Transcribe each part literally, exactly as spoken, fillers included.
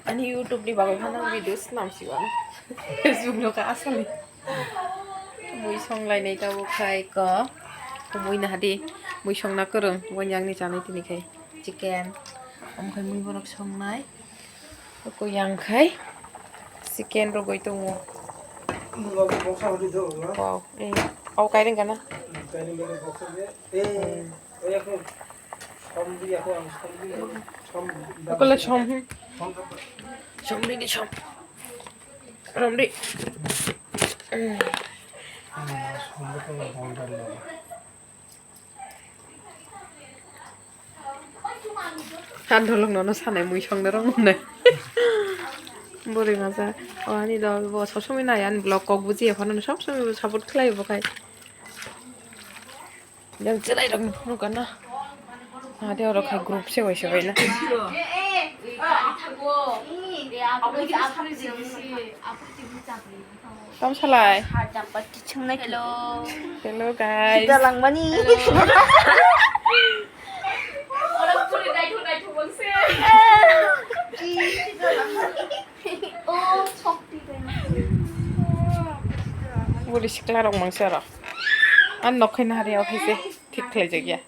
Ani YouTube ni bagwi phano video swnam si wano. Facebook no ka asali. Mui song lai nai tabo khai ko. Mui na hadi. Mui song na kwrwng. Wanyang ni chanai tini khai. Chicken. Omo khai mui borok song nai. Ko yang khai. Chicken rogoi tongo. Wow. Eh. Au kai ring kana? Kole som. Som di som. Rom di. Han dolong nono sanai mui songna rong nai. Bori masa. O ani do bo sob somoi nai ani vlog kok buji ekhon sob somoi support khlai bo khai. Yang chelai rok ni phone kana. Ade oro khai group se waisa bai na. Tam salai. Hello. Hello guys. Kita langmani. Orang puri dai thuk dai thuk bangse. Oh, sokti dai. Buri sikla rok mangse oro. An nok khaina hari o khaise thik khlai jak ya.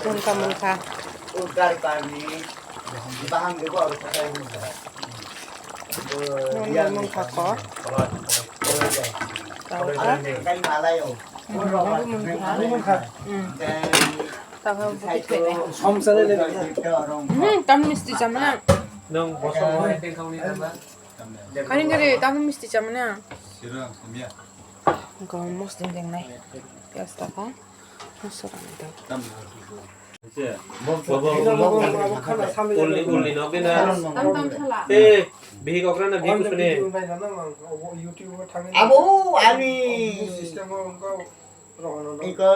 Mungkha mungkha. Mungkha ko. Tau kha. Mungkha. Tau kha buti khainai. Hmm, tam misti chamana. Nung bosong hore tengkhauni tamba. Kani kari tam misti chamana. Gom mosdin dengnai. Piyaj taka. Mosla rang dek. Ulni, ulni nok dina. Tam tam sala. Eh, bihik okra na bihik kusune. Abo ani. Iko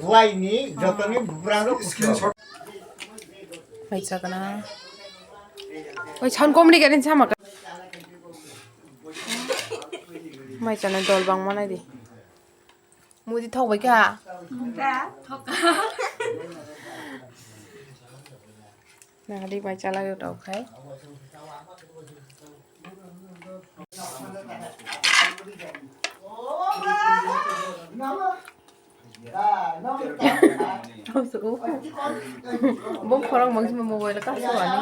buai ni jotoni bubrang rok. Mai chakna. Oi, sound comedy garin sama ka. Mai chana dol bang manai di. Mudi thok bai kha. Thok. Nahadi mai chala yo tau khai. Bom khorang mangsi mobile ka suani.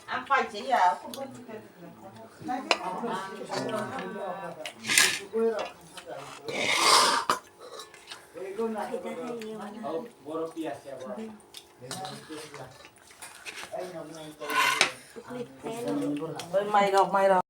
Ang pai che ya. Mai rok, mai rok.